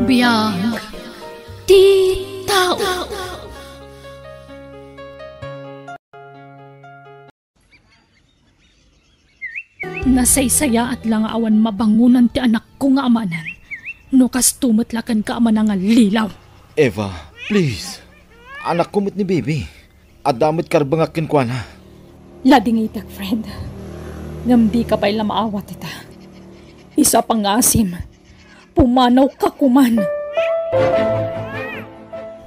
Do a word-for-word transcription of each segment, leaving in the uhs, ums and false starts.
Biag ti tao. Nasaysayaat la nga awan mabangonan ti anakko nga amanan. No kasto met la kenka a manangallilaw. Eva, please. Anakko met ni Baby. Adda met karbengak kenkuana. Ladingitek, Fred. Ngem dika pay la maawat ita. Isu a pangngasim, pumanawka koman.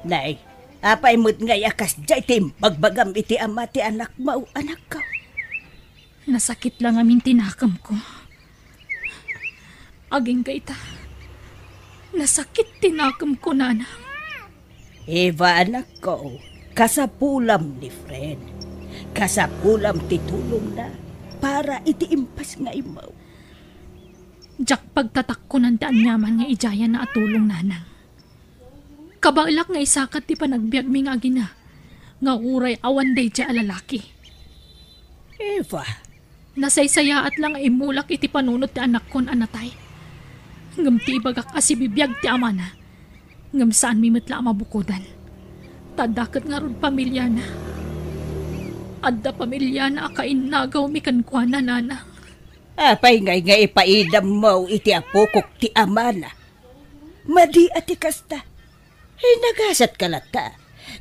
Nay, apay met ngay a kasdiay ti imbagbagam iti ama ti anakmo, anakko? Nasakit la ngamin ti nakemko. Agingga ita, nasakit ti nakemko, nanang. Eva, anakko, kasapulam ni Fred. Kasapulam ti tulongna para iti impasngaymo. Diak pagtatakkonan ti aniaman nga idiayanna a tulong, nanang. Kabaelak nga isakat ti panagbiagmi nga agina, nga uray awan daydiay a lalaki. Eva. Nasaysayaat la nga immulak iti panunot ti anakkon a natay. Ngem ti ibagak a sibibiag ti amana, ngem saanmi met la a mabukodan. Ta adda ket ngarud pamiliana. Adda pamiliana a kainnagawmi kenkuana, nanang. Apay ngay nga ipaidammo iti apokok ti amana? Madi a ti kasta. Ay, nagasatka latta.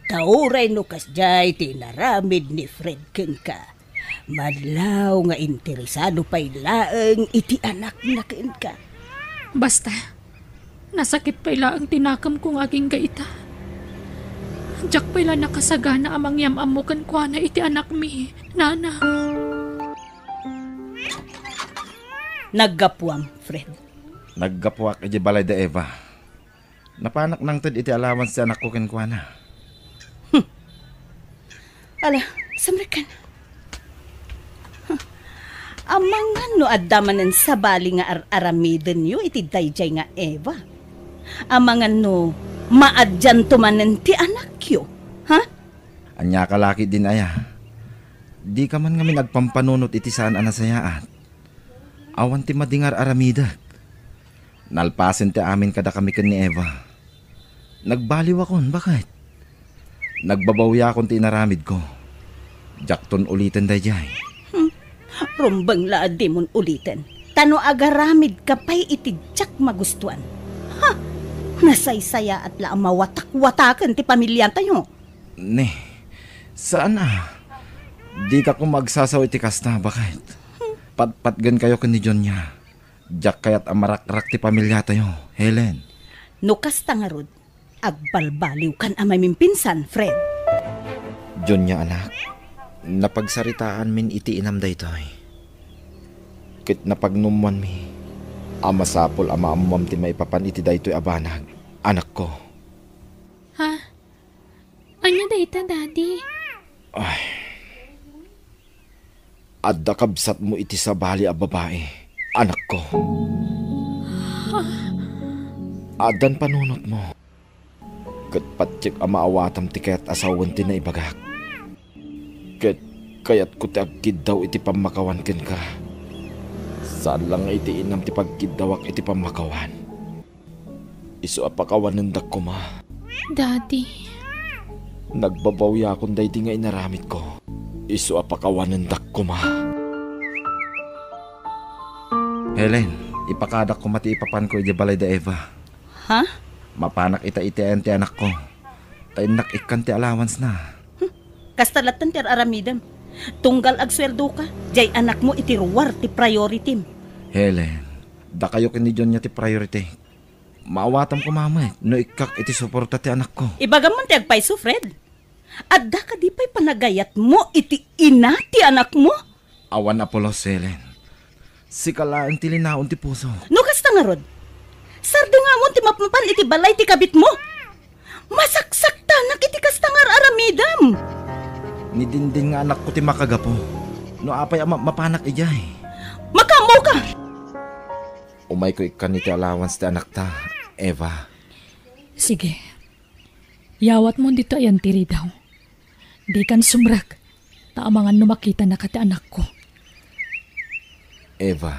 Ta uray no kasdiay ti inaramid ni Fred kenka, madlaw nga interesado pay laeng iti anakna kenka. Basta, nasakit pay laeng ti nakemko nga agingga ita. Diak pay la nakasagana a mangyam-ammo kenkuana iti anakmi, nanang. Naggapuam, Fred. Naggapuak idiay balay da Eva. Napanak nangted iti allowance ti anakko kenkuana. Ala, sumrekkan. Amangan no adda manen sabali nga ar-aramidenyo iti daydiay nga Eva. Amangan no maadianto manen ti anakyo. Ha? Ania ka laki din aya? Dika man ngamin agpampanunot iti saan a nasayaat. Awan ti madi nga ar-aramidek. Nalpasen ti amin kadakami ken ni Eva. Nagbaliwakon, baket. Nagbabawiakon ti inaramidko. Diakton uliten daydiay. Hmm. Rumbeng la a dimon uliten. Ta no agaramidka pay iti diak magustuan. Ha! Nasaysayaat la a mawatakwataken ti pamiliatayo. Ne, saan a. Dika koma agsasao iti kasta, baket. Patpatgenkayo ken ni Jonia. Diak kayat a marakrak ti pamiliatayo, Helen. No kasta ngarud, agbalbaliwkan a mamimpinsan, Fred. Jonia, anak, napagsaritaanmin iti inam daytoy. Ket napagnummoanmi a masapul a maammuam ti maipapan iti daytoy a banag, anakko. Ha? Ania dayta, Daddy? Ay. Adda kabsatmo iti sabali a babai, anakko. Addan panunotmo. Ket patiek a maawatam ti kayat a sawen ti naibagak. Ket kayatko ti agkiddaw iti pammakawan kenka. Saan la nga iti inam ti pagkiddawak iti pammakawan. Isu a pakawanendak koma. Daddy. Nagbabawiakon daydi nga inaramidko. Isu a pakawanendak koma. Helen, ipakadak koma ti ipapanko idiay balay da Eva. Ha? Mapanak ita iti ayan ti anakko. Ta innak ikkan ti allowance na. Hmm. Kasta latten ti ar-aramidem. Tunggal agsueldoka, diay anakmo iti ruar ti priority-m. Helen, dakayo ken ni Jonia ti priority. Maawatam koma met no ikkak iti suporta ti anakko. Ibagam man ti agpayso, Fred. Adda kadi pay panagayatmo iti ina ti anakmo? Awan a pulos, Helen. Sika laeng ti linaon ti puso. No kasta ngarud, sardengam ti mapmapan iti balay ti kabitmo. Masaksaktanak iti kasta nga ar-aramidem. Ni Dindin nga anakko ti makagapu. No apay a ma-, mapanak idiay? Makaammoka! Umayko ikkan iti allowance ti anakta, Eva. Sige. Yawatmon ditoy ayan ti ridaw. Dikan sumrek, ta amangan no makitanaka ti anakko. Eva,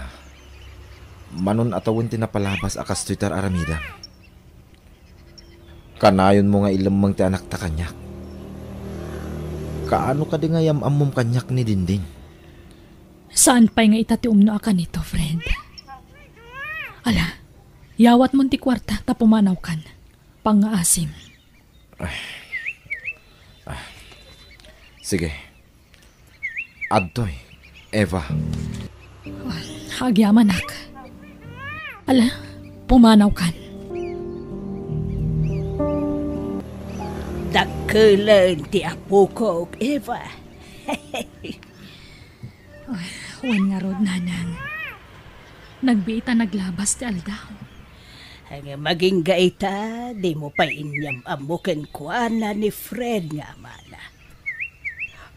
manon a tawen ti napalabas a kastoy ti ar-aramidem. Kanayonmo nga ilemmeng ti anakta kaniak. Kaano kadi nga yam-ammom kaniak ni Dindin? Saan pay nga ita ti umno a kanito, Fred. Ala, yawatmon ti kuarta ta pumanawkan. Pangngaasim. Sige. Adtoy, Eva. Agyamanak. Ala, pumanawkan. Dakkelen ti apokok, Eva. Wen ngarud, nanang. Nagbiit a naglabas ti aldaw. Ngem agingga ita, dimo pay inyam-ammo kenkuana ni Fred nga amana.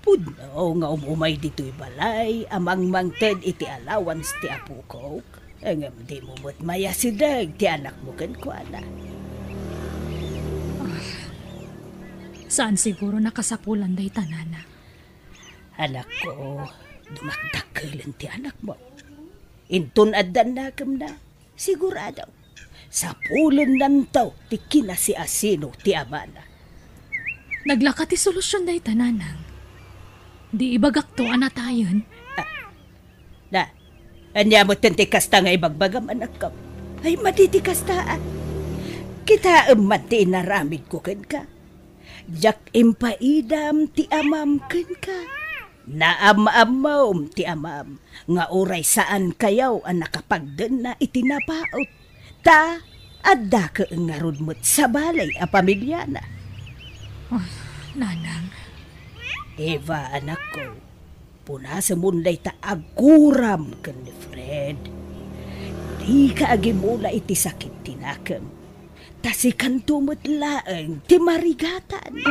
Pudno nga umumay ditoy balay a mangmangted iti allowance ti apokok, ngem dimo met mayasideg ti anakmo kenkuana. Saan siguro nakasapulan dayta, nana. Anakko, dumakdakkelen ti anakmo. Inton addan nakemna, sigurado, sapulennanto ti kinasiasino ti amana. Naglaka ti solusion dayta, nanang. Di ibagakto a natayen. Ah, na, ania metten ti kasta nga ibagbagam, anakko? Ay, madi ti kasta, a. Kitaem man ti inaramidko kenka. Diak impaidam ti amam kenka. Naam-ammom ti amam nga uray saankayo a nakapagdenna iti napaut, ta adda ket ngarud met sabali a pamilyana. Ah, nanang. Eva, anakko, punasemon dayta aguram ken ni Fred. Dika agimula iti sakit ti nakem. Ta sikanto met laeng ti marigatan.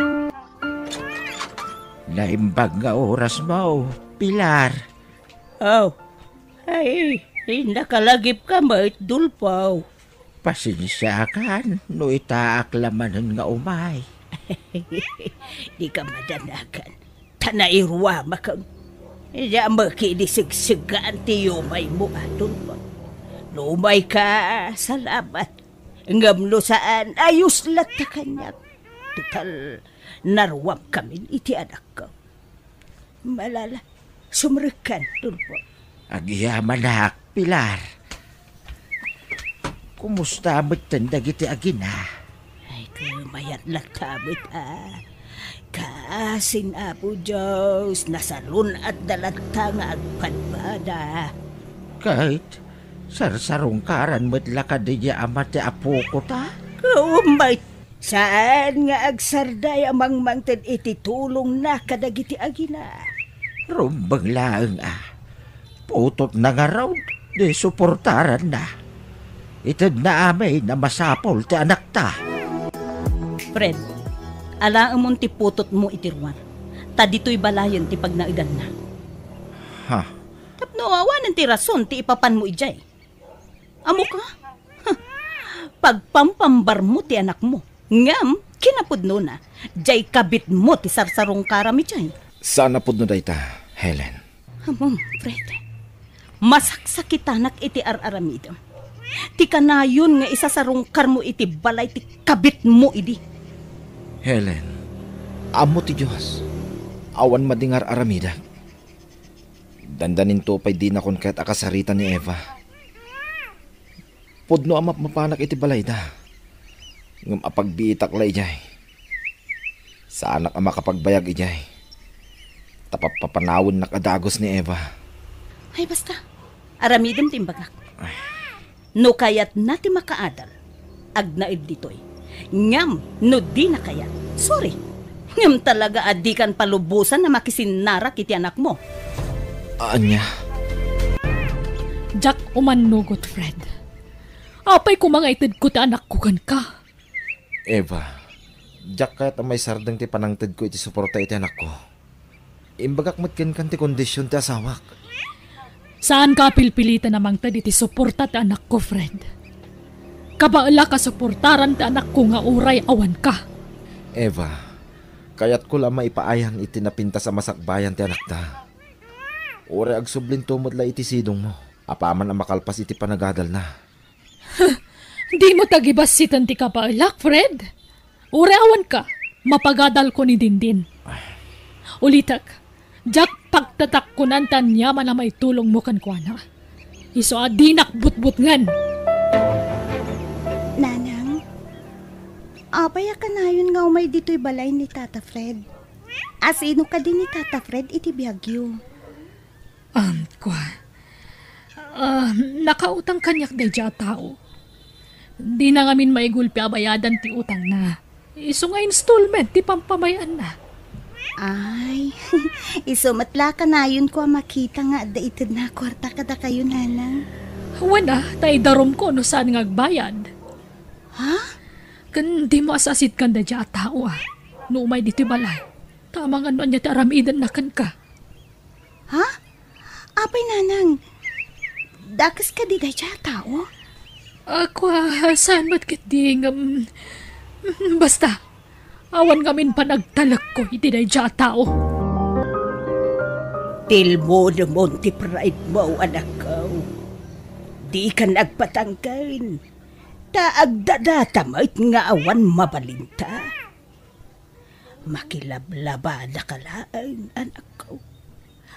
Naimbag nga orasmo, Pilar. Oh, ay, nakalagipka met, Dolfo. Pasensiakan no itaak la manen nga umay. Dika madanagan, ta nairuamaken. Diak met idi segsegaan ti yumaymo, Dolfo. No umayka, salamat. Ngem no saan, ayos latta kaniak. Total, naruamkamin iti anakko. Malala, sumrekkan, Dolfo. Agyamanak, Pilar. Kumusta metten dagiti agina? Ay, kumayat latta met, a. Kaasin Apo Dios, nasalun-atda latta nga agpadpada. Ket sarsarungkaran met la kadi nga ama ti apokota? Kumayat. Saan nga agsarday a mangmangted iti tulongna kadagiti agina. Rumbeng laeng a. Putotna ngarud, di suportaranna. Itedna amin a masapul ti anakta. Fred, alaemon ti putotmo iti ruar, ta ditoy balayen ti pagnaedanna. Ha? Tapno awanen ti rason ti ipapanmo idiay. Ammoka? Pagpampambarmo ti anakmo. Ngem, kinapudnona, diay kabitmo ti sarsarungkaram idiay. Saan a pudno dayta, Helen. Ammom, Fred. Masaksakitanak iti ar-aramidem. Ti kanayon nga isasarungkarmo iti balay ti kabitmo idi. Helen, ammo ti Dios. Awan madi nga ar-aramidek. Dandaninto pay dinakon ket a kasarita ni Eva. Pudno a mapmapanak iti balayda. Ngem apagbiitak la idiay. Saanak a makapagbayag idiay. Ta papapanawennak a dagus ni Eva. Ay, basta. Aramidem ti imbagak. No kayatna ti makaadal, agnaed ditoy. Ngem no dina kayat, sorry. Ngem talaga a dikan palubosan a makisinnarak iti anakmo. Ania? Diak umannugot, Fred. Apay koma nga itedko ti anakko kenka? Eva, diak kayat a maisardeng ti panangtedko iti suporta iti anakko. Imbagak met kenka ti kondision ti asawak. Saanka a pilpiliten a mangted iti suporta ti anakko, Fred. Kabaelak a suportaran ti anakko nga uray awanka. Eva, kayatko la a maipaayan iti napintas a masakbayan ti anakta. Uray agsublinto met la iti sidongmo, apaman a makalpas iti panagadalna. Dimo tagibassiten ti kabaelak, Fred? Uray awanka, mapagadalko ni Dindin. Ulitek, diak pagtatakkunan ti aniaman a maitulongmo kenkuana. Isu a dinak butbutngen. Nanang, apay a kanayon nga umay ditoy balay ni Tata Fred? Asino kadi ni Tata Fred iti biagyo? Um, kua. Ah, nakautang kaniak daydiay a tao. Dina ngamin maigulpi a bayadan ti utangna. Isu nga installment ti pampamay-anna. Ay, isu met la kanayonko a makita nga adda itedna a kuarta kadakayo, Nanang. Wen a, ta idarumko no saan nga agbayad. Ha? Ken dimo asasidkan daydiay a tao a, no umay ditoy balay. Ta amangan no ania ti aramidenna kenka. Ha? Apay, Nanang, dakes kadi daydiay a tao? A, kua, saan met ketdi ngem, basta, awan ngamin panagtalekko iti daydiay a tao. Tilmonemon ti pride mo, anakko. Dikan agpatangken, ta agdadata met nga awan mabalinta. Makilablabadaka laeng, anakko.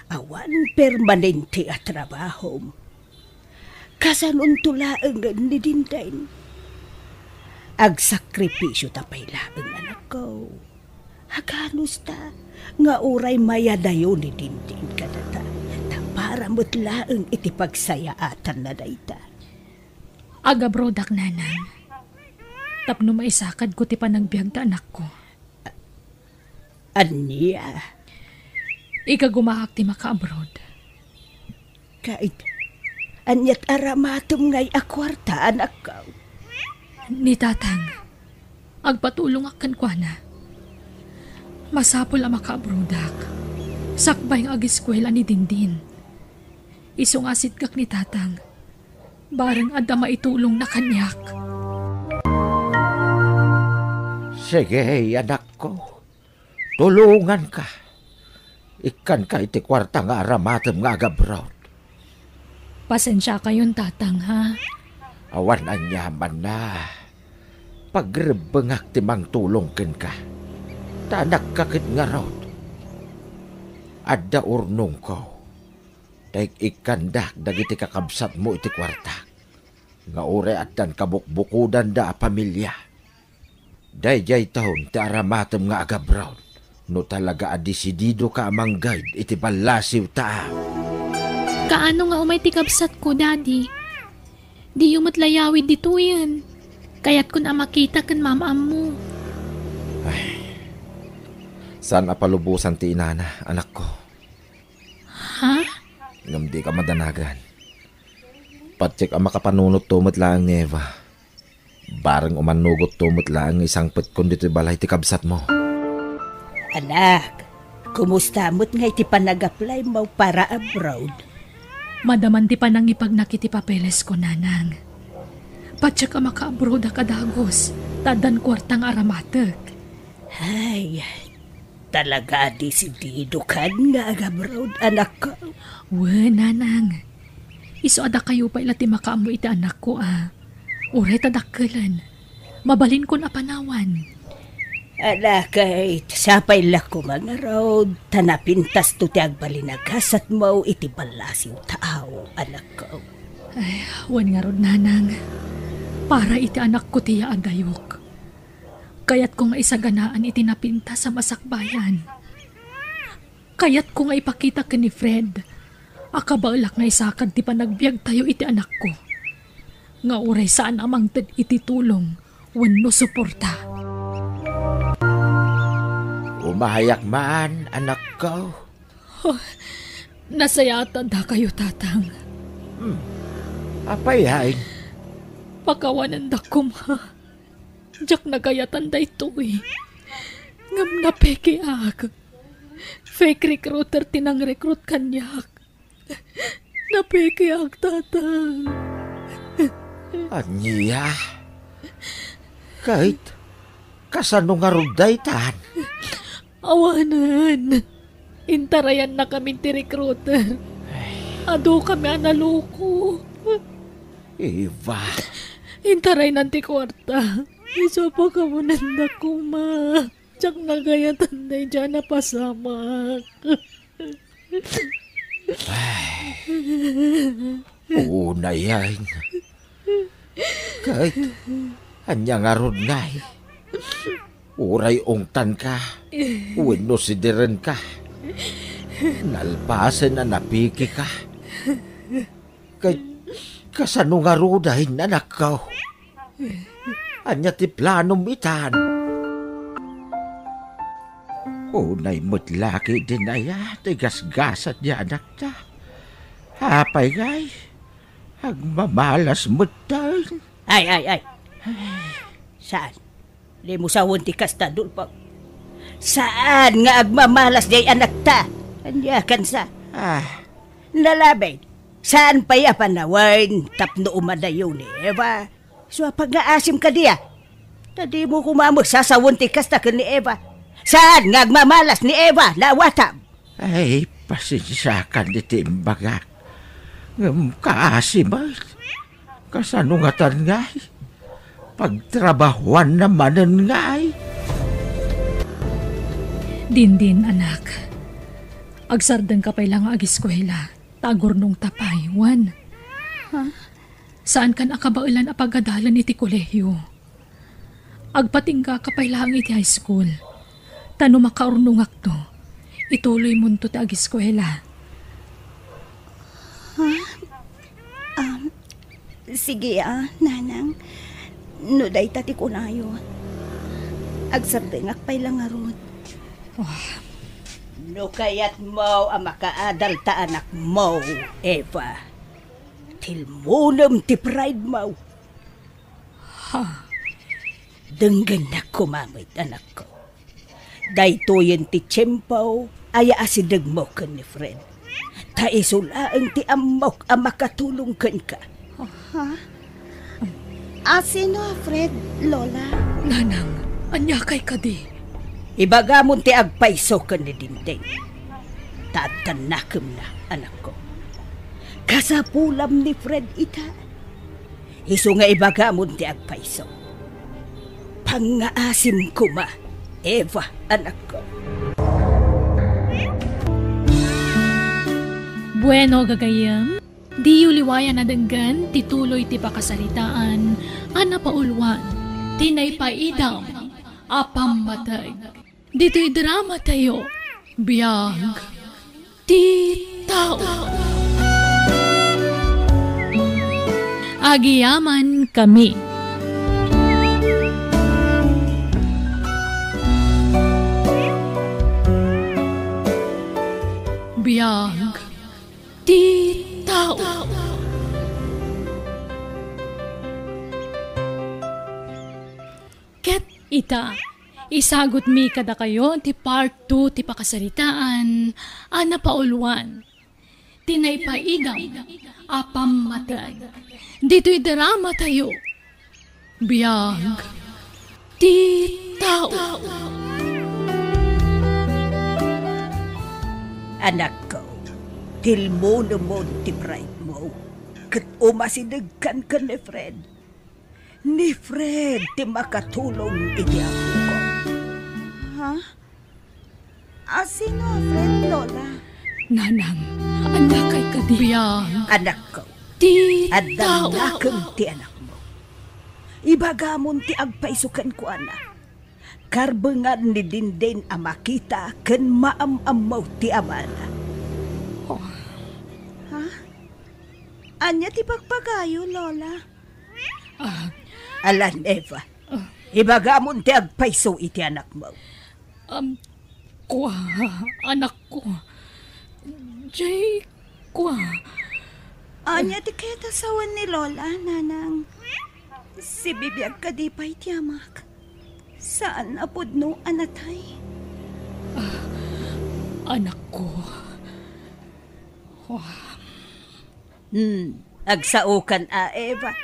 Awan permanente a trabahom. Kasanonto laengen ni Dindin. Agsakripisio ta pay laeng, anakko. Aganusta nga uray mayadayo ni Dindin kadata, ta para met laeng iti pagsayaatanna dayta. Agabrodak, Nanang. Tapno maisakadko ti panagbiag ta anakko. Ania? Igagumaak ti makaabroad. Ket, aniat aramatem ngay a kuarta, anakko? Ni Tatang, agpatulongak kenkuana. Masapul a makaabroadak. Sakbay nga ageskuela ni Dindin. Isu nga asiddek ni Tatang. Bareng adda maitulongna kaniak. Sige, anakko. Tulonganka. Ikkanka iti kuarta nga aramatem nga agabroad. Pasensiakayon, Tatang, ha? Awan aniamanna. Pagrebbengak ti mangtulong kenka. Ta anakka ket ngarud. Adda urnongko. Ta ik-ikkandak dagiti kakabsatmo iti kuartak, nga uray addan kabukbukodanda a pamilia. Daydiay taon ti aramatem nga agabroad, no talaga a desididoka a manggayud iti ballasiw ta. Kaano nga umay ti kabsatko, Daddy? Diyo met layawid ditoyen. Kayatkon a makita ken maam-ammo. Ay, saan a palubosan ti inana, anakko. Ha? Ngem dika madanagan. Patiek a makapanunotto met laeng ni Eva. Bareng umannugotto met laeng nga isangpetkon ditoy balay ti kabsatmo. Anak, kumusta met nga iti panag-apply mo para abroad? Madaman ti panangipagnak iti papelesko, Nanang. Patiek a makaabroadak a dagus, ta addan kuarta nga aramatek. Ay, talaga a desididokan nga agabroad, anakko? Wen, Nanang. Isu a dakayo pay la ti makaammo iti anakko a, uray ta dakkelen, mabalinkon a panawan. Ala, ket sapay la koma ngarud, ta napintasto ti agbalin a gasatmo iti ballasiw ta aw, anakko. Ay, wen ngarud, Nanang. Para iti anakko ti yaadayok. Kayatko nga isaganaan iti napintas a masakbayan. Kayatko nga ipakita ken ni Fred a kabaelak nga isakad ti panagbiagtayo iti anakko, nga uray saan a mangted iti tulong wenno suporta. Umayak man, anakko. Oh, nasayaat a dakayo, Tatang. Hmm. Apay, hain? Pakawanendak koma. Diak nagayatan daytoy. Ngem napekeak. Fake recruiter ti nangrecruit kaniak. Napekeak, Tatang. Ania? Ket, kasano ngarud daytan? Awanen. Intarayannakamin ti recruiter. Adu kami a naloko. Eva. Intaraynan ti kuarta. Isu a pakamunenda koma. Diak nagayatan daydiay a napasamak. Unay, ania ngarud ngay? Uray ungtanka wenno sidirenka, nalpasen a napikika. Ket kasano ngaruden, anakko? Ania ti planom itan? Unay met la ketdin aya ti gasgasat ti anakta. Apay ngay, agmamalas metten. Ay, ay, ay. Saan? Dimo sawen ti kasta, Dulpag. Saan nga agmamalas diay anakta? Ania kansa? Ah. Nalabi, saan pay a panawen tapno umadayo ni Eva? Isu a pangngaasim kadi a. Ta dimo koma met sasawen ti kasta ken ni Eva. Saan nga agmamalas ni Eva, naawatam? Ay, pasensiakan iti imbagak. Ngem kaasi met. Kasano ngatan ngay? Pagtrabahuanna manen ngay? Dindin, anak. Agsardengka pay la nga ageskuela, ta agurnongta pay, wen? Ha? Saankan a kabaelan a pagadalan iti kolehio. Agpatinggaka pay laeng iti high school. Ta no makaurnongakto, ituloymonto ti ageskuela. Ha? Um, sige, ah, Nanang. No dayta ti kunayo, agsardengak pay la ngarud. Oh. No kayatmo a makaadal ta anakmo, Eva, tilmonem ti pride mo. Ha? Denggennak koma met, anakko. Daytoyen ti tiempo a yaasidegmo ken ni Fred. Ta isu laeng ti ammok a makatulong kenka. Ha? A sino a Fred, Lola? Nanang, ania kay kadi? Ibagamon ti agpayso ken ni Dindin. Ta adda nakemna, anakko. Kasapulam ni Fred ita. Isu nga ibagamon ti agpayso. Pangngaasim koma, Eva, anakko. Bueno, gagayyem, diyo liwayan a denggen ti tuloy ti pakasaritaan a napauluan ti naipaidam a pammateg. Ditoy dramatayo, Biag ti Tao. Agyamankami. Biag ti Tao. Ket ita, isagutmi kadakayo ti part two ti pakasaritaan a napauluan ti naipaidam a pammateg. Ditoy dramatayo, Biag ti Tao. Anakko, tilmonem ti pride mo, ket umasidegkan ken ni Fred. Ni Fred ti makatulong iti apoko. Ha? A sino a Fred, Lola? Nanang, ania kay kadi? Biag. Anakko, ti adda tao. Nakem ti anakmo. Ibagamon ti agpayso kenkuana. Karbengan ni Dindin a makita ken maam-ammo ti amana. Oh. Ha? Ania ti bagbagayo, Lola? Ah. Alan, Eva. Ah. Ibagamon ti agpayso iti anakmo. Um, kua, anakko. Jay, kua. Ania ti kayat a sawen ni Lola, Nanang? Sibibiag kadi pay ti amak? Saan a pudno a natay? Ah, anakko. Wah. Hmm, agsaokan a, Eva.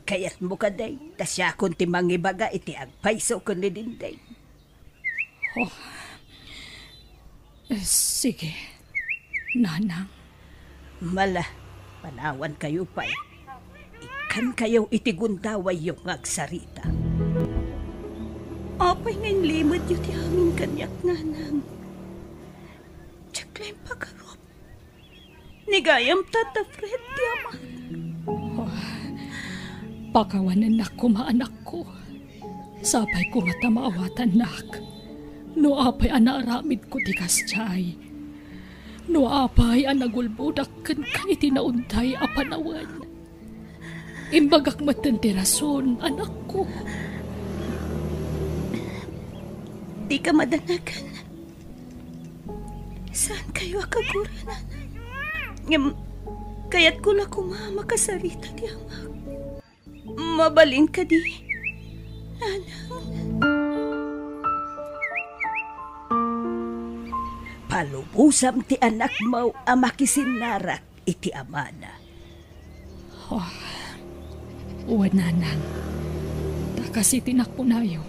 Kayatmo kadi, ta siakon ti mangibaga iti agpayso ken ni Dindin. Oh. Eh, sige, Nanang. Mala, panawankayo pay. Ikkankayo iti gundawayyo nga agsarita. pay nga inlimedyo ti amin kaniak, nanang. Diak la impagarup. Ni gayam, Tata Fred, ti ama. Oh, pakawanennak koma, anakko. Sapay koma ta maawatannak. No apay a naaramidko ti kasdiay. No apay a nagulbodak kenka iti naunday a panawen. Imbagak metten ti rason, anakko. Dika madanagan. Saankayo a kagura, nanang. Ngem, kayatko la koma a makasarita ti amak. Mabalin kadi, nanang? Palubosam ti anakmo a makisinnarak iti amana. Oh, wen, nanang. Ta kas iti nakunayo,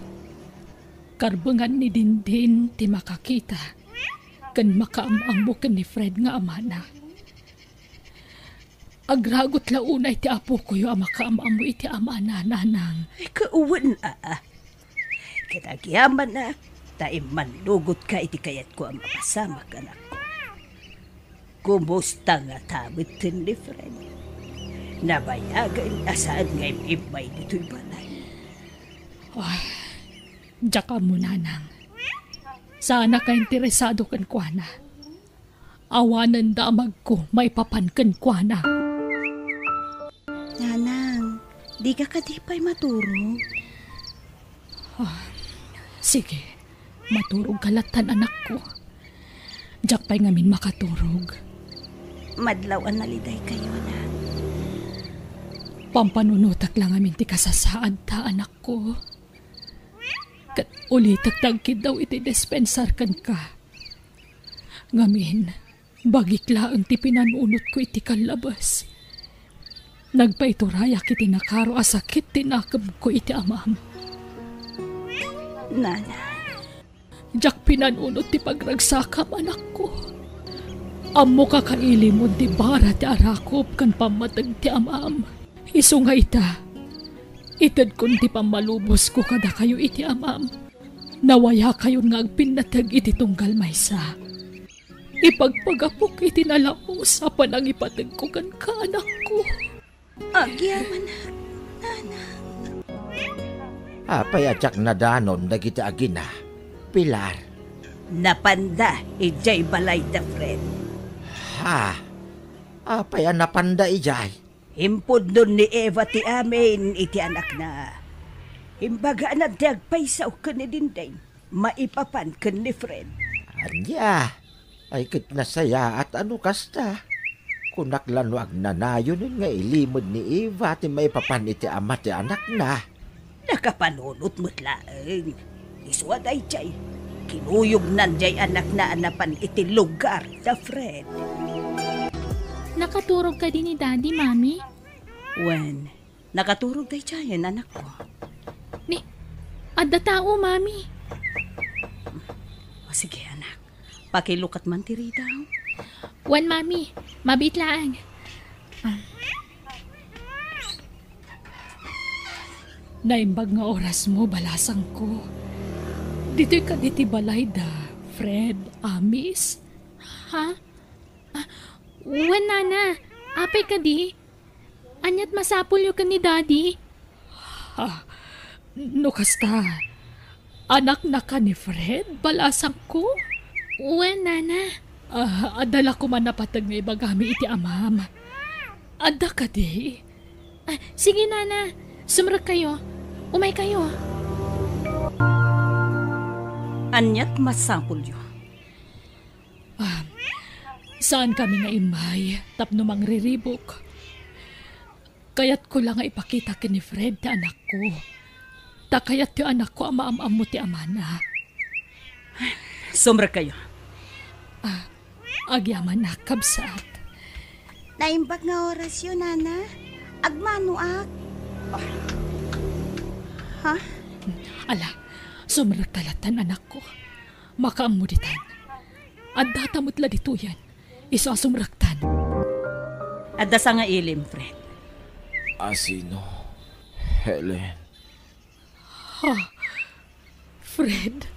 karbengan ni Dindin ti makakita ken makaam-ammo ken ni Fred nga amana. Agragut la unay ti apokoyo a makaam-ammo iti amana, nanang. Ay, kawen, aa. Ket agyamanak ta immannugotka iti kayatko a mapasamak, anakko. Kumusta ngata metten ni Fred? Nabayagen a saan nga im-immay ditoy balay. Ah, diak ammo, nanang. Saanak a interesado kenkuana. Awanen damagko maipapan kenkuana. Nanang, dika kadi pay maturog? Ah, sige, maturogka lattan, anakko. Diak pay ngamin makaturog. Madlaw a nalidaykayo, anak. Pampanunotek la ngamin ti kasasaadta, anakko. Ket ulitek ti agkiddaw iti dispensar kenka. Ngamin, bagik laeng ti pinanunotko iti kallabes. Nagpaiturayak iti nakaro a sakit ti nakemko iti amam. Nana. Diak pinanunot ti pagragsakam, anakko. Ammoka kailimon ti bara ti arakop ken pammateg ti amam. Isu nga ita, itedkon ti pammalubosko kadakayo iti amam. Nawayakayon nga agpinnateg iti tunggal maysa. Ipagpagapok iti nalaus a panangipategko kenka, anakko. Agyamanak, nanang. Apay a diak nadanon dagiti agina, Pilar? Napanda idiay balayda, Fred. Ha? Apay a napanda idiay? Impudnon ni Eva ti amin iti anakna. Imbaganan ti agpayso ken ni Dindin maipapan ken ni Fred. Ania? Ay, ket nasayaat a no kasta. Kunak la no agnanayon nga ilimed ni Eva ti maipapan iti ama ti anakna. Nakapanunot met laeng. Isu a daydiay, kinuyognan diay anakna a napan iti lugar da Fred. Nakaturog kadi ni Daddy, Mami? Wen, nakaturog daydiayen, anakko. Ni, adda tao, Mami. O, sige, anak. Pakilukat man ti ridaw. Wen, Mami. Mabiit laeng. Ah. Naimbag nga orasmo, balasangko. Ditoy kadi ti balayda Fred Amis? Ha? Ah, wen, Nana. Apay kadi? Ania't masapulyo ken ni Daddy? Ah, no kasta, anaknaka ni Fred, balasangko? Wen, Nana. Ah, adda la koma napateg nga ibagami iti amam. Adda kadi? Ah, sige, Nana. Sumrekkayo. Umaykayo. Ania't masapulyo? Ah, saankami nga immay tapno mangriribuk. Kayatko la nga ipakita ken ni Fred ti anakko. Ta kayat ti anakko a maam-ammo ti amana. Sumrekkayo. Ah, agyamanak, kabsat. Naimbag nga orasyo, Nana. Agmanoak. Ah. Ha? Ala, sumrekka lattan, anakko. Makaammo ditan. Addata met la ditoyen. Isu a sumrektan. Adda sangailim, Fred. Asino? Helen. Ha? Fred,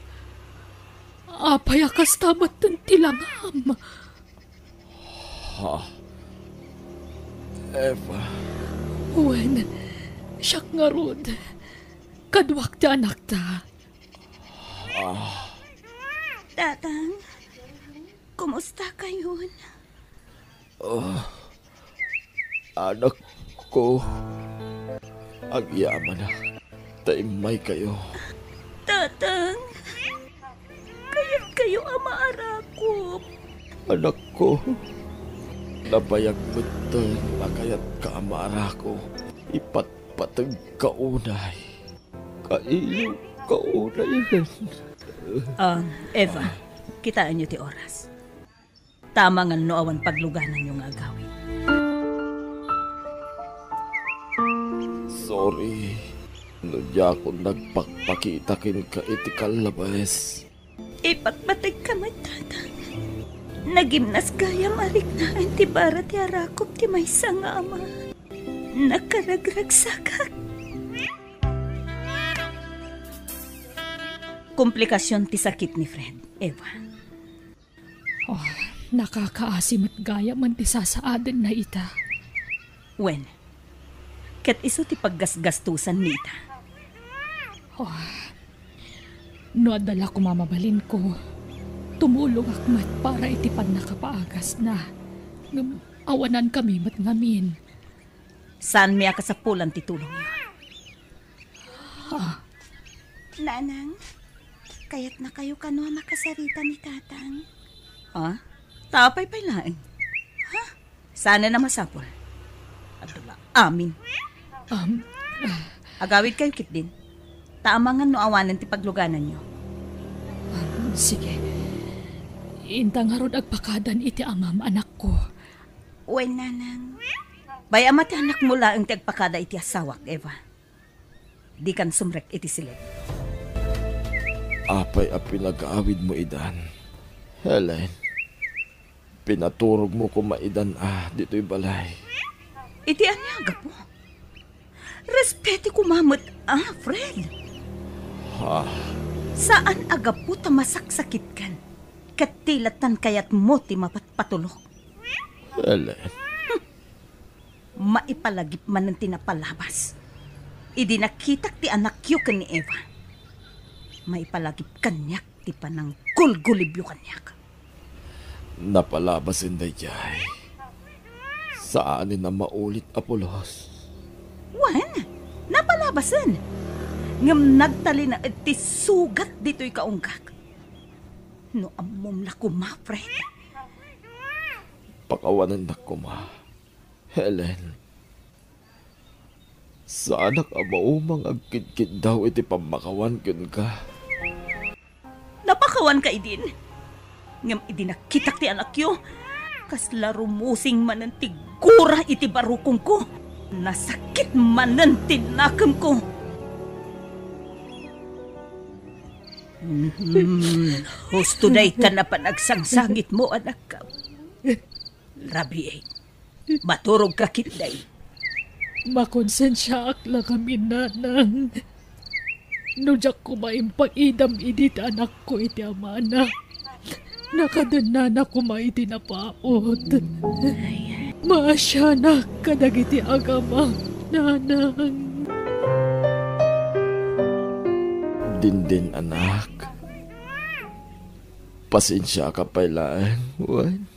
apay a kasta metten ti langam? Ha? Eva? Wen, siak ngarud. Kaduak ti anakta. Ah. Tatang, kumusta kayon? Ah, anakko, agyamanak ta immaykayo. Tatang, kayatkayo a maarakop. Anakko, nabayag metten a kayatka a maarakop. Ipatpategka unay. Kailiwka unay. Ah, Eva, kitaenyo ti oras. Tama nga no awan paglugananyo nga agawid. Sorry no diakon nagpakpakita kenka iti kallabes. Ipatpategka met, Tatang. Nagimnas gayam a riknaen ti bara ti arakop ti maysa nga ama. Nakaragragsakak. Komplikasion ti sakit ni Fred, Eva. Oh, nakakaasi met gayam ti sasaadenna ita. Wen, ket isu ti paggasgastosanmi ita. Oh, no adda la koma mabalinko, tumulongak met para iti pannakapaagasna. Ngem awanankami met ngamin. Saanmi a kasapulan ti tulongyo. Ah. Nanang, kayatnakayo kano a makasarita ni Tatang? Ah? Ta apay pay laeng? Ha? Saanen a masapul. Adda la amin. Um, Agawidkayo ketdin. Ta amangan no awanen ti paglugananyo. Um, sige. Inta ngarud agpakadan iti amam, anakko. Wen, Nanang. Bay-am a ti anakmo laeng ti agpakada iti asawak, Eva. Dikan sumrek iti siled. Apay a pinagawidmo idan, Helen? Pinaturogmo koma idan a ditoy balay. Iti ania a gapu? Respeti koma met a, Fred. Ha? Saan a gapu ta masaksakitkan, ket ti lattan kayatmo ti mapatpatulok. Helen. Maipalagip manen ti napalabas. Idi nakitak ti anakyo ken ni Eva, maipalagip kaniak ti pananggulgulibyo kaniak. Napalabasen daydiay. Saanen a maulit a pulos. Wen, napalabasen. Ngem nagtalinaed ti sugat ditoy kaunggak. No ammom la koma, Fred. Pakawanennak koma, Helen. Saanak a maumang agkidkiddaw iti pammakawan kenka. Napakawanka idin. Ngem idi nakitak ti anakyo, kasla rumusing manen ti gura iti barukongko. Nasakit manen ti nakemko. Mhm. Husto daytan a panagsangsangitmo, anakko. Rabiit. Maturogka ketdi. Makonsensiaak la ngamin, Nanang. No diak koma impakidam idi ti anakko iti amana, nakadennana koma iti napaut. Maasianak kadagiti agama, Nanang. Dindin, anak. Pasensiaka pay laeng, wen?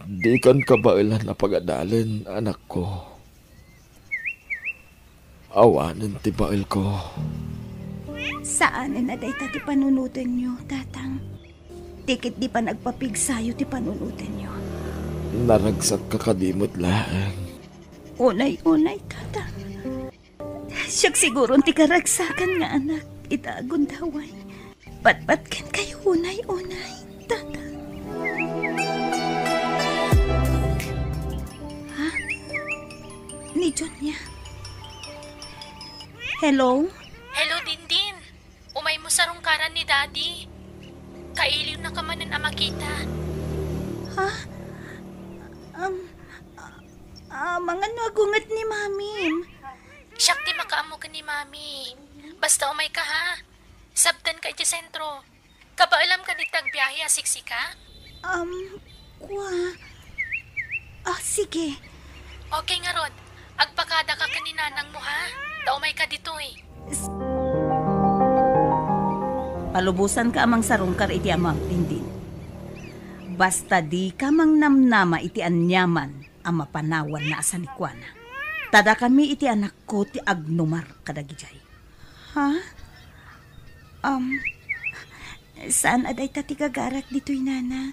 Dikan kabaelan a pagadalen, anakko. Awanen ti baelko. Saanen a dayta ti panunotenyo, Tatang. Ti ketdi panagpapigsayo ti panunotenyo. Naragsakka kadi met laeng. Unay-unay, Tatang. Siak siguron ti karagsakan nga anak ita a gundaway. Patpat kenkayo unay-unay, Tata. Ha? Ni Jonia? Hello? Hello, Dindin. Umaymo sarungkaran ni Daddy. Kailiwnaka manen a makita. Ha? Um, a-, amangan no agunget ni Mamim. Siak ti makaammo ken ni Mami. Basta umayka, ha? Iti sentro. Kabaelam kadi ti agbiahe a siksika? Um, kua. Ah, sige. Okay ngarud. Agpakadaka ken ni nanangmo, ha? Ta umayka ditoy. S-, Palubosanka a mangsarungkar iti amam, Dindin. Basta dika mangnamnama iti aniaman a mapanawanna a sanikuana. Ta dakami iti anakko ti agnumar kadagijay. Ha? Um, saan a dayta ti gagarak ditoy, nana?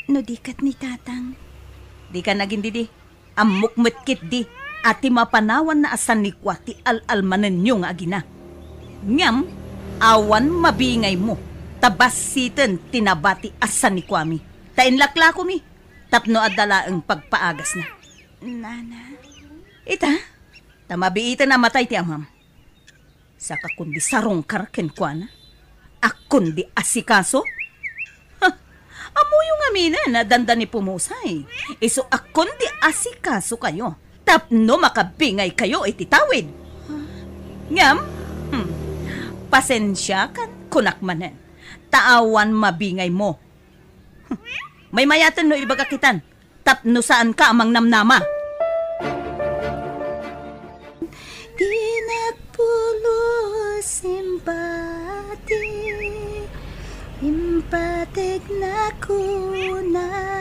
No di ket ni tatang? Dika nagindidi. Ammok met ketdi a ti mapanawanna a sanikua ti al-almanenyo nga agina. Ngem, awan mabingaymo, ta bassiten ti nabati a sanikuami. Ta inlaklakomi, tapno adda laeng pagpaagasna. Nana? Ita, ta mabiiten a matay ti amam. Saka kundi sarungkar kenkuana, a kundi asikaso? Ha, ammoyo ngaminen a dandani pumusay. Isu a kundi asikasokayo tapno makabingaykayo iti tawid. Ngem, hmm, pasensiakan, kunak manen, ta awan mabingaymo. Maymayaten no ibagak itan, tapno saanka a mangnamnama. Di nagpulos impati, impategna kunay.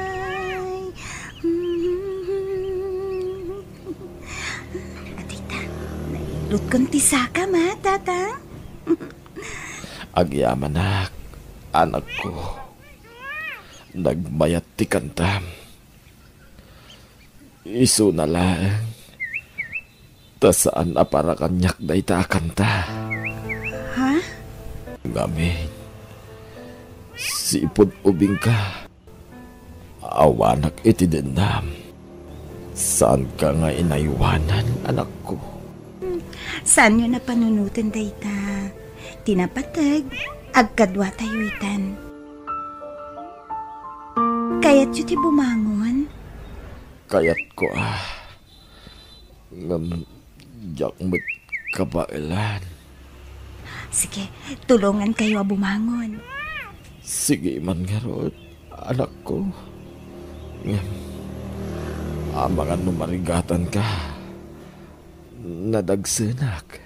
Adita, nailutkon ti sakam, a, Tatang? Agyamanak, anakko. Nagmayat ti kantam. Isuna laeng, ta saan a para kaniak dayta a kanta. Ha? Ngamin, sipud ubingka, awanak iti dennam. Saanka nga inaywanan, anakko. Saanyo a panunoten dayta. Ti napateg, agkaduatayo itan. Kayatyo ti bumangon? Kayatko, a. Ngem diak met kabaelan. Sige, tulongankayo a bumangon. Sige man ngarud, anakko. Ngem, amangan no marigatanka. Nadagsenak.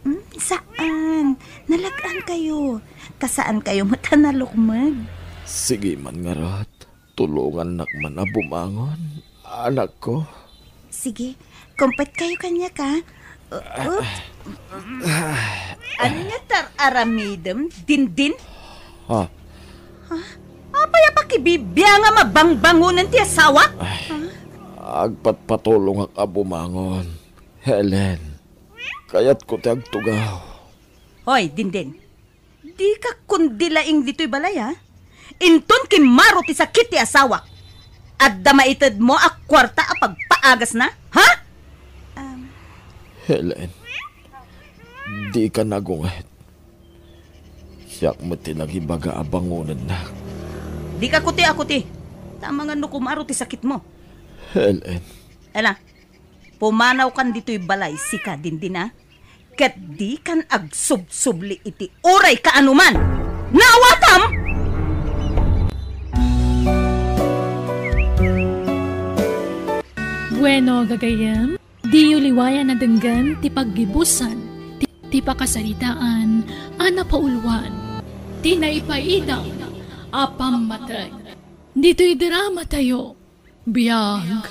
Hmm, saan. Nalag-ankayo. Ta saankayo met a nalukmeg. Sige man ngarud. Tulongannak man a bumangon, anakko. Sige, kumpetkayo kaniak, a. U-, oops. Ania ti ar-aramidem, Dindin? Ha? Ha? Apay a pakibibiangam a bangbangonen ti asawak? Ay, ha? Agpatpatulongak a bumangon, Helen. Kayatko ti agtugaw. Hoy, Dindin. Dika kundi laing ditoy balay, a? Inton kimmaro ti sakit ti asawak, adda maitedmo a kuarta a pagpaagasna, ha? Um. Helen, dika nagunget. Siak met ti nagibaga a bangonennak. Dika kuti a kuti. Ta amangan no kumaro ti sakitmo. Helen. Ela, pumanawkan ditoy balay, sika, Dindin, a? Ket dikan agsubsubli iti uray kaanoman. Naawatam? Bueno, gagayyem, diyo liwayan a denggen ti paggibusan ti, ti pakasaritaan a napauluan ti naipaidam a pammateg. Ditoy dramatayo, Biag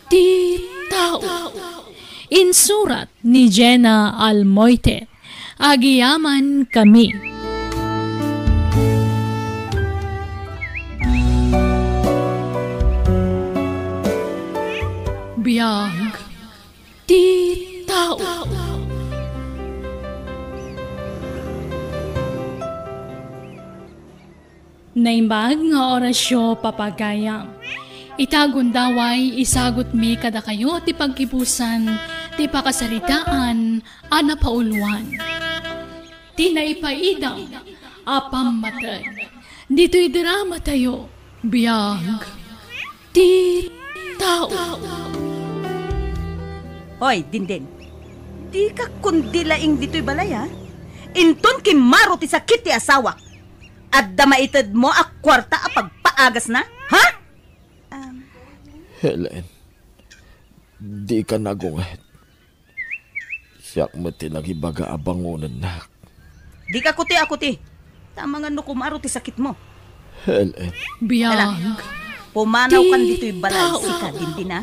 ti tao. Insurat ni Jenna Almoite. Agyamankami. Biag ti tao. Naimbag nga orasyo, papagayam. Ita gundaway, isagutmi kadakayo ti paggibusan ti pakasaritaan a napauluan ti naipaidam a pammateg. Ditoy dramatayo, Biag ti tao. Hoy, Dindin. Dika kundi laing ditoy balay, a? Inton kimmaro ti sakit ti asawak, adda maitedmo a kuarta a pagpaagasna? Ha? Um, Helen, dika nagunget. Siak met ti nangibaga a bangonennak. Dika kuti-akuti. Tamangan no kumaro ti sakitmo. Helen. Biag. Ala, pumanaw kan ditoy balay, sika, Dindin, a.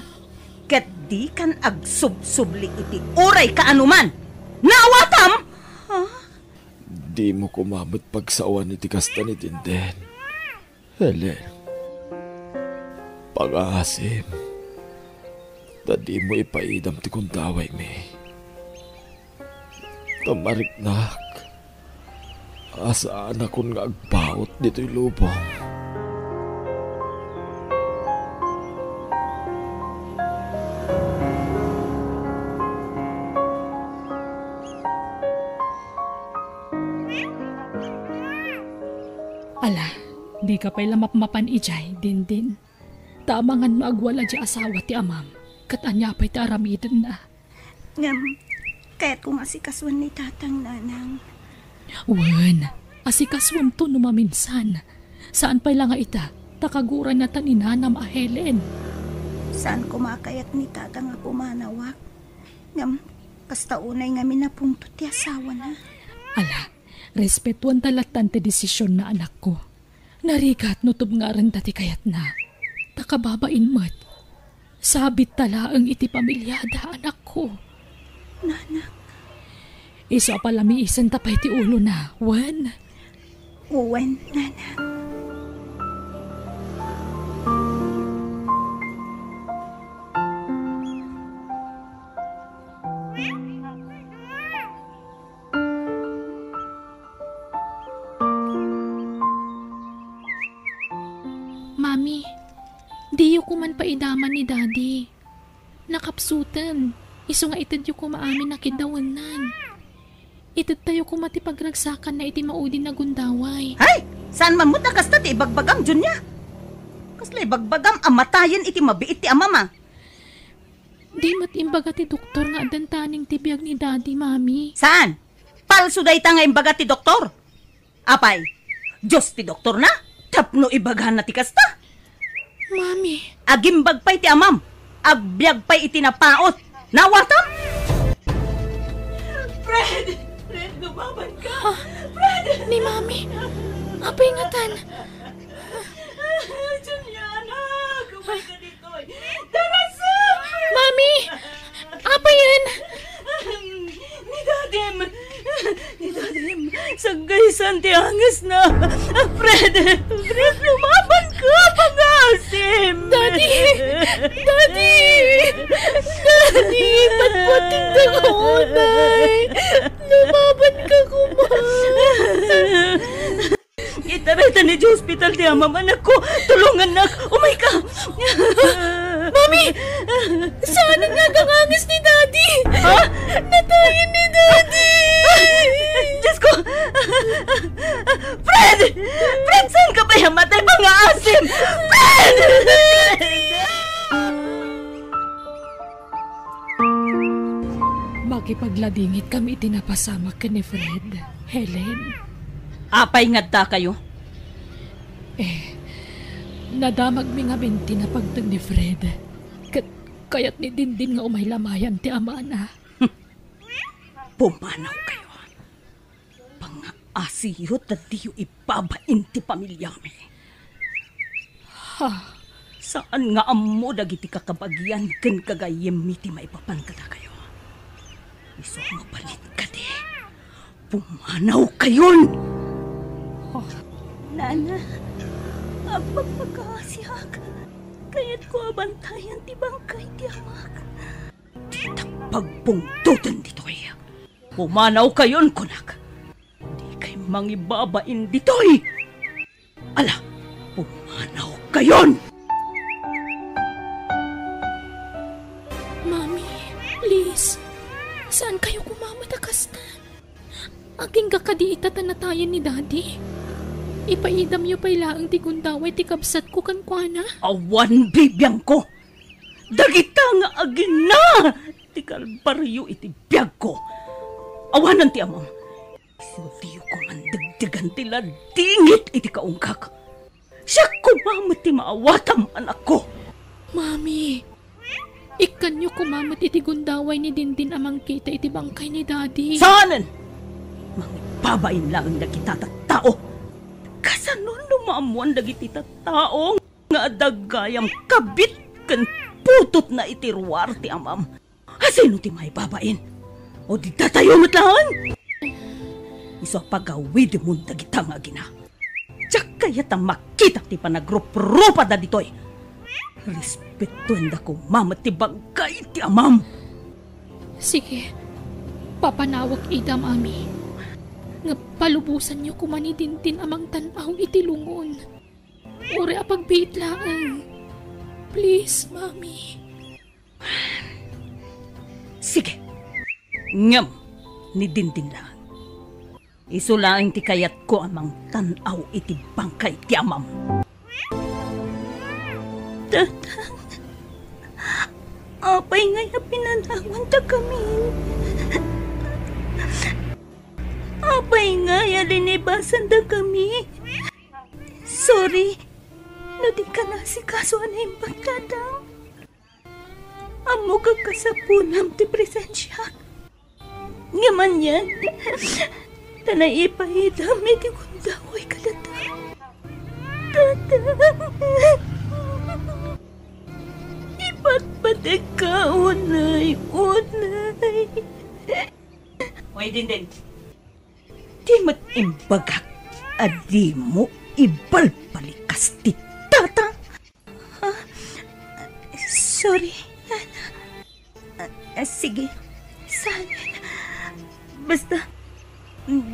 Ket dikan agsubsubli iti uray kaanuman. Naawatam? Ha? Dimo koma met pagsawan iti kasta ni Dindin. Helen, pangaasim, ta dimo ipaidam ti gundawaymi. Ta mariknak a saanakon nga agbaut ditoy lubong. Ala, dika pay la mapmapan idiay, Dindin. Ta amangan no agwala diay asawa ti amam, ket ania pay ti aramidenna? Ngem, kayatko nga asikasuan ni Tatang, Nanang. Wen, asikasuamto no maminsan. Saan pay la nga ita, ta kaguranna ta ni Nanam a Helen. Saan koma a kayat ni Tatang a pumanawak. Ngem, kasta unay ngamin a pungtot ti asawana. Ala, respetuanta lattan ti desisionna, anakko. Narigat no tubngarenta ti kayatna. Ta kababain met, sabitta laeng iti pamiliada, anakko. Nanang. Isu a palamiisenta pay ti ulona, wen? Wen, Nanang. Mami, diyo koman paidaman ni Daddy. Nakapsuten, isu nga itedyo koma amin a kiddawennan. Itedtayo koma ti pagragsakanna iti maudin a gundaway. Ay! Saan man met a kasta ti ibagbagam, Junia? Kasla ibagbagam a matayen iti mabiit ti amam, a? Di met imbaga ti doktor nga addan taneng ti biag ni Daddy, Mami. Saan? Palso dayta nga imbaga ti doktor. Apay, Dios ti doktorna? Tapno ibagana ti kasta? Mami. Agimbag pay ti amam. Agbiag pay iti napaut. Nawatam? Fred! Fred, lumaban ka! Ah, Fred! Ni Mami. Apay ngatan? Juliana, kumay ka ditoy. Darasem! Mami! Apay yen? Ni Dadim! Ni Dadim! Saggaysan ti angesna! Fred! Fred, lumaban ka! Pangaasim! Daddy! Daddy! Daddy! Patpatingda ka unay! Lumaban ka koma! Itarayta idiay ospital ti amam, anakko. Tulongannak. Umayka. Mami! Saan nga aganganges ni Daddy? Ha? Natayen ni Daddy! Diyos ko! Fred! Fred, saan ka pay a matay? Pangaasim! Fred! Makipagladingit kami iti napasamak ken ni Fred, Helen. Apay nga addakayo? Eh, nadamagmi ngamin ti napagteng ni Fred. Ket kayat ni Dindin nga umay lamayan ti amana. Pumanawkayo. Pangaasiyo ta diyo ibabain ti pamiliami. Ha? Saan nga ammo dagiti kakabagian ken gagayyemmi ti maipapan kadakayo. Isu a mabalin kadi, pumanawkayon! Ha? Nana, agpagpakaasiak. Kayatko a bantayan ti bangkay ti amak. Ditak pagpungtoten ditoy. Pumanawkayon, kunak. Dikay mangibabain ditoy. Ala, pumanawkayon! Mami, please. Saan kayo kumama ta kasta? Agingga kadi ita ta natayen ni Daddy? Ipaidamyo pay laeng ti gundaway ti kabsatko kenkuana. Awan bibiangko. Dagita nga agina ti kalbario iti biagko. Awanen ti amam. Isu diyo koma dagdagan ti ladingit iti kaungkak. Siak koma met ti maawatam, anakko. Mami, ikkanyo koma met iti gundaway ni Dindin a mangkita iti bangkay ni Daddy. Saanen! Mangbabain laeng dagiti tattao. Kasano no maammoan dagiti tattao nga adda gayam kabit ken putotna iti ruar ti amam? Asino ti maibabain? O di datayo met laeng? Isu a pagawidemon dagita nga agina. Diak kayat a makita ti panagruprupada ditoy. Respetoenda koma met ti bangkay ti amam. Sige, papanawek ida, Mami. Nga palubosanyo koma ni Dindin a mangtan-aw iti lungon. Uray a pagbiit laeng. Please, Mami. Sige. Ngem, ni Dindin laeng. Isu laeng ti kayatko a mangtan-aw iti bangkay ti amam. Tatang, apay ngay a pinanawendakami? Apay ngay a linibasandakami? Sorry no dika naasikaso a naimbag, Tatang. Ammok a kasapunam ti presensiak. Ngem anian, ta naipaidam iti gundaway kadata. Tatang, ipatpategka unay, unay. Oy, Dindin. Di met imbagak a dimo ibalbalikas ti Tatang. Ah, sorry, Nana. Ah, sige, saanen. Basta,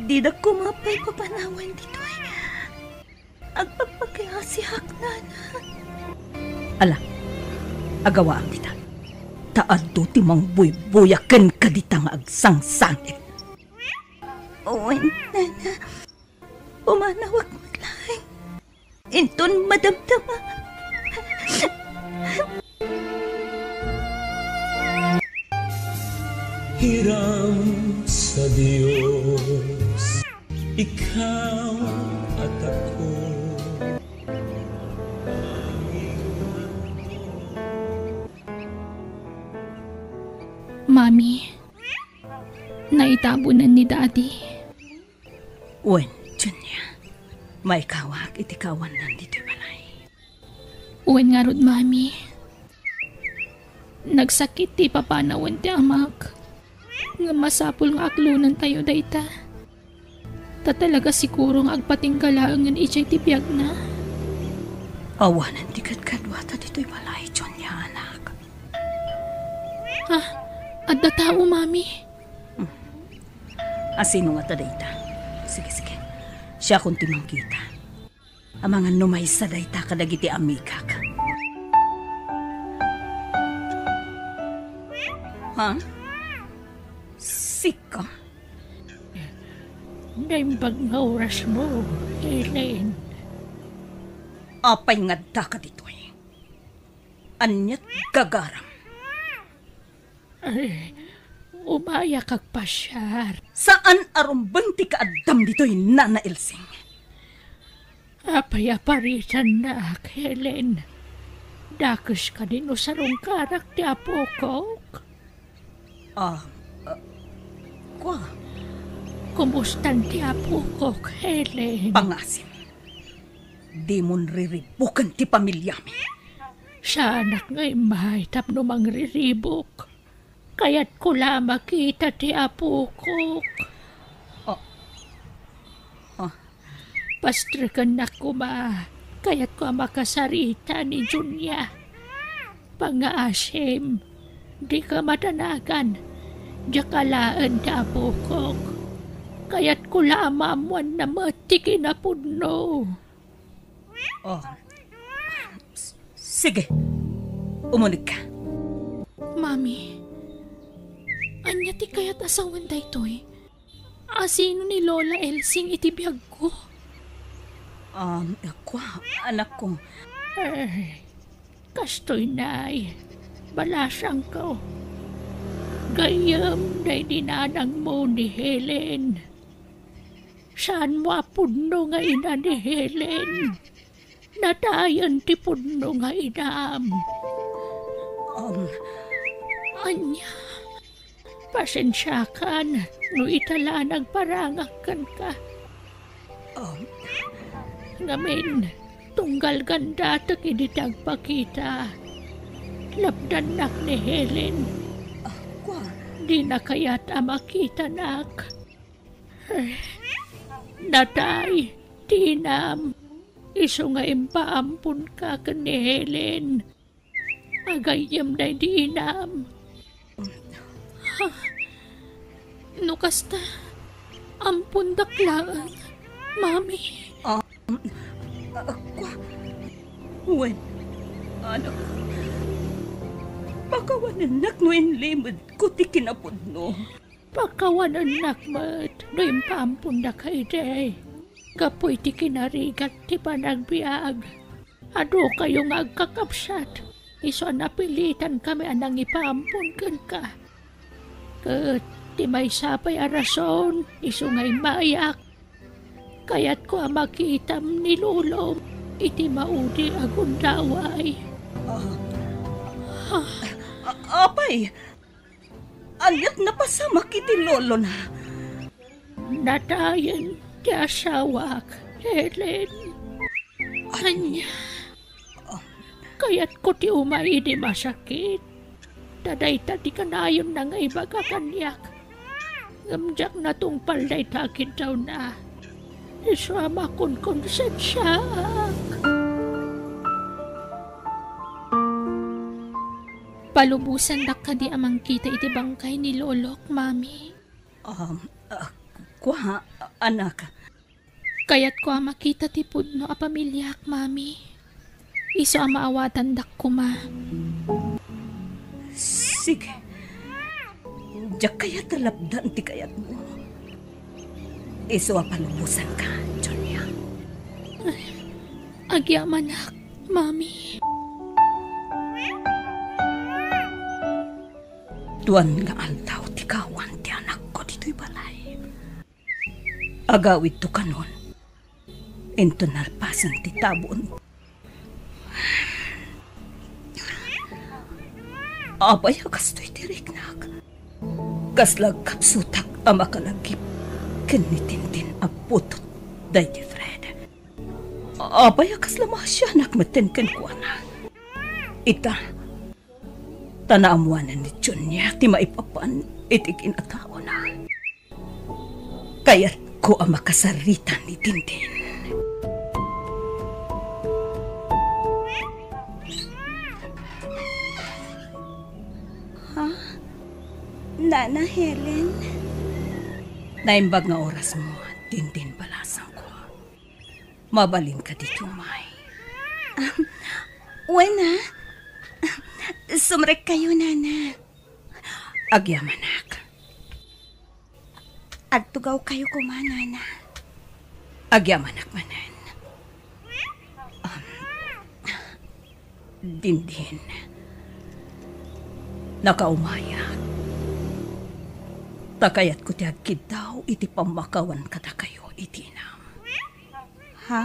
dida koma pay papanawen ditoy. Agpagpakiasiak, Nana. Ala, agawaam dita. Ta adu ti mangbuybuya kenka dita nga agsangsangit. Wen, Nana. Pumanawek met laeng. Inton madamdama. Hiram sa Dios, ikaw at ako. Mami, naitabunan ni Daddy. Wen, Junia, maikawak iti kaawannan ditoy balay. Wen ngarud, Mami. Nagsakit ti papanawen ti amak. Ngem masapul nga aklonentayo dayta. Ta talaga siguro nga agpatingga laengen idiay ti biagna. Awanen ti kadkaduata ditoy balay, Junia, anak. Ah, adda tao, Mami. Hmm. Asino ngata dayta? Sige, sige. Siakon ti mangkita. Amangan no maysa dayta kadagiti amigak. Ha? Sika? Naimbag nga orasmo, Helen. Apay nga addaka ditoy? Ania ti gagaram? Ay, umayak agpasiar. Saan a rumbeng ti kaaddam ditoy, Nana Elsing? Apay a paritannak, Helen? Dakes kadi no sarungkarak ti apokok? Ah, ah, kua? Kumustan ti apokok, Helen? Pangasim. Dimon riribuken ti pamiliami. Saanak nga immay tapno mangriribuk. Kayatko la a makita ti apokok. Ah. Ah. Pastrekennak koma. Kayatko a makasarita ni Junia. Pangaasim, dika madanagan. Diak alaen ti apokok. Kayatko la a maammoanna met ti kinapudno. Oh. S-, sige. Umunegka. Mami, ania ti kayat a sawen daytoy? Asino ni Lola Elsing iti biagko? Um, kua, anakko. Eh, kastoy nay, balasangko. Gayyem daydi nanangmo ni Helen. Saanmo a pudno nga ina ni Helen. Nadayen ti pudno nga inam. Um, Ania, pasensiakan no ita la a nagparangak kenka. Um, Ngamin, tunggal gandatek idi ti agpakita. Lapdannak ni Helen. Ah, kua? Dina kayat a makitanak. Natay ti inam. Isu nga impaamponka ken ni Helen. Agayyem daydi inam. Ha? No kasta, ampondak laeng, Mami. Ah, ah, kua? Wen, anak, pakawanennak no inlimedko ti kinapudno. Pakawanennak met no impaampondak idi. Gapu iti kinarigat ti panagbiag, adukayo nga agkakabsat, isu a napilitankami a nangipaampon kenka. Ket ti maysa pay a rason, isu nga immayak, kayatko a makitam ni Lolom iti maudi a gundaway. Ah. Ah. A-, apay, Ania't napasamak iti lolona? Nadayen ti asawak, Helen. Ania? Kayatko ti umay idi masakit. Ta dayta ti kanayonna nga ibaga kaniak. Ngem diak natungpal dayta a kiddawna. Isu a makonkonsensiaak. Palubosandak kadi a mangkita iti bangkay ni Lolok, Mami? Um, ah, kua, anak. Kayatko a makita ti pudno a pamiliak, Mami. Isu a maawatandak koma. Sige. Diak kayat a lapdan ti kayatmo. Isu a palubosanka, Julia. Ay, agyamanak, Mami. Duan nga aldaw ti kawan ti anakko ditoy balay. Agawidto kanon. Inton nalpasen ti tabon. Apay a kastoy ti riknak? Kasla agkapsutak a makalagip ken ni Tintin a putot daydi Fred. Apay a kasla maasianak metten kenkuana? Ita, ta naammoanen ni Junia ti maipapan iti kinataona. Kayatko a makasaritan ni Tintin. Ha? Nana Helen? Naimbag nga orasmo, Tintin, balasangko. Mabalin kadi ti umay? Wen a. Sumrekkayo, Nana. Agyamanak. Agtugawkayo koma, Nana. Agyamanak manen. Um, Dindin. Nakaumayak. Ta kayatko ti agkiddaw iti pammakawan kadakayo iti inam. Ha?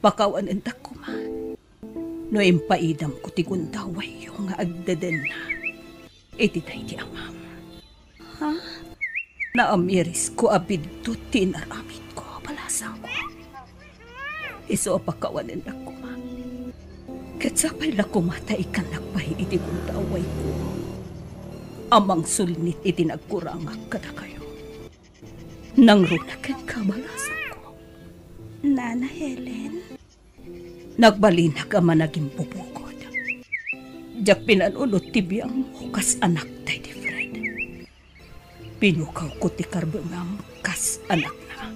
Pakawanendak koma no impaidamko ti gundawayyo nga agdedenna iti daydi amam. Ha? Naamirisko a biddut ti inaramidko, balasangko. Isu a pakawanennak koma. Ket sapay la koma ta ikkannak pay iti gundawayko a mangsulnit iti nagkurangak kadakayo. Nangruna kenka, balasangko. Nana Helen? Nagbalinak a managimbubukod. Diak pinanunot ti biangmo kas anak daydi Fred. Pinukawko ti karbengam kas anakna.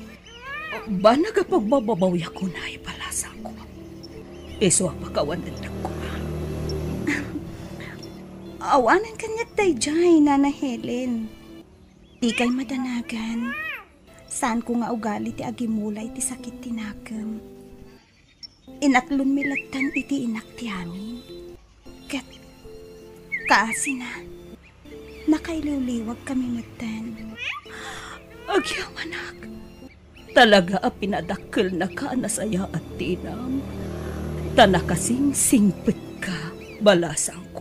Banag a pagbababawiak unay, balasangko. Isu a pakawanennak koma. Awanen kaniak daydiay, Nana Helen. Dikay madanagan. Saanko nga ugali ti agimula iti sakit ti nakem. Inaklonmi lattan iti inak ti amin. Ket kaasina, nakailiwliwagkami metten. Agyamanak, Talaga a pinadakkelnaka a nasayaat ti inam, ta nakasingsingpetka, balasangko.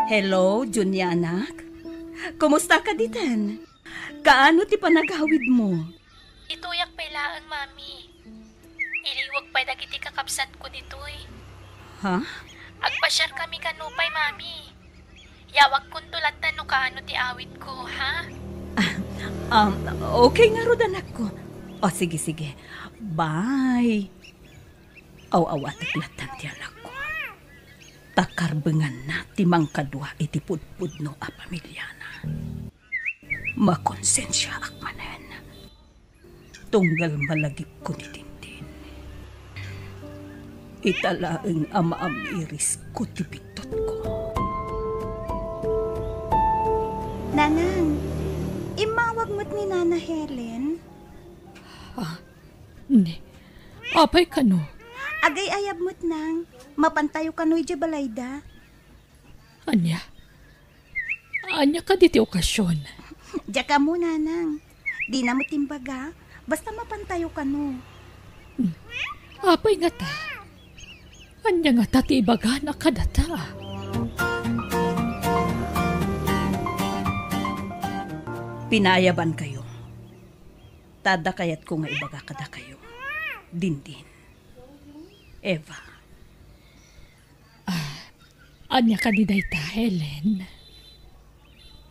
Hello, Junia, anak. Kumusta ka diten? Kaano ti panagawidmo? Ituyak pay laeng, Mami. Iliwag pay dagiti kakabsatko ditoy. Ha? Agpasiar kami kano pay, Mami. Yawagkonto latta no kaano ti awitko, ha? Ah, um, okay ngarud, anakko. O, sige, sige. Bye. Aw-awatek latta ti anakko. Ta karbenganna ti mangkadua iti pudpudno a pamiliana. Makonsensiaak manen. Tunggal malagipko ni Dindin. Ita laeng a maamirisko ti bittutko. Nanang, immawag met ni Nana Helen. Ah, ni, apay kano? Agay-ayab met, Nang. Mapantayo kano idiay balayda. Ania? Ania kadi ti okasion? Diak ammo, Nanang. Dina met imbaga. Basta mapantayo kano. Hmm. Apay ngata? Ania ngata ti ibagana kadata? Pinaayabankayo. Ta adda kayatko nga ibaga kadakayo. Dindin. Eva. Ah, ania kadi dayta, Helen?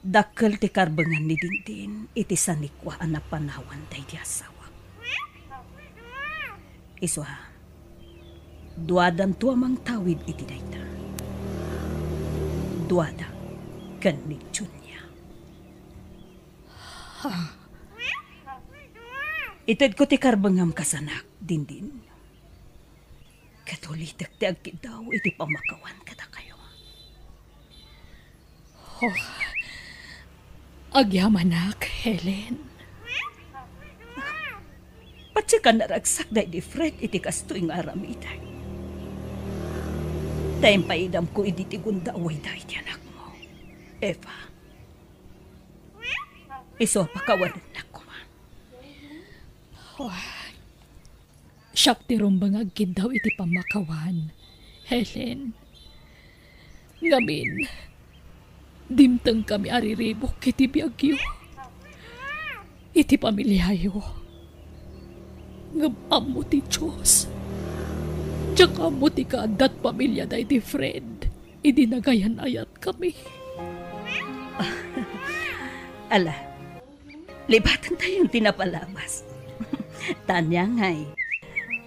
Dakkel ti karbengan ni Dindin iti sanikua a napanawan daydi asawak. Isu a, duadanto a mangtawid iti dayta. Duada ken ni Junia. Ah. Itedko ti karbengam kas anak, Dindin. Ket ulitek ti agkiddaw iti pammakawan kadakayo. Oh, agyamanak, Helen. Patiekan a naragsak daydi Fred iti kastoy nga aramidek. Ta impaidamko idi ti gundaway daydi anakmo, Eva. Isu a pakawanennak koma. Oh, siak ti rumbeng nga agkiddaw iti pammakawan, Helen. Ngamin, dimtengkami a riribuk iti biagyo, iti pamiliayo. Ngem ammo ti Dios. Diak ammo ti kaaddat pamilia daydi Fred idi nagayan-ayatkami. Ala, libatentayon ti napalabas. Ta ania ngay,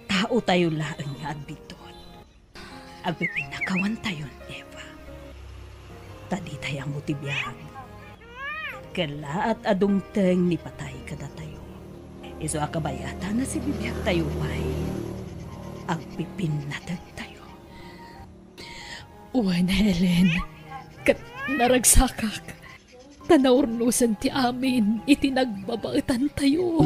taotayo laeng nga agbiddut. Agpipinnakawantayon, Eva. Ta ditay ammo ti biag. Kellaat a dumteng ni patay kadatayo. Isu a kabayatan a sibibiagtayo pay, agpipinnategtayo. Wen, Helen, ket naragsakak ta naurnosen ti amin iti nagbabaetantayo.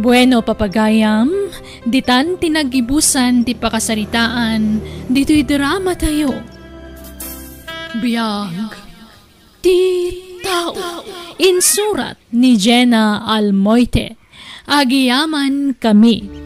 Bueno, papagayam, ditan ti nagibusan ti pakasaritaan ditoy dramatayo. Biag ti tao. Insurat ni Jenna Almoite. Agyamankami.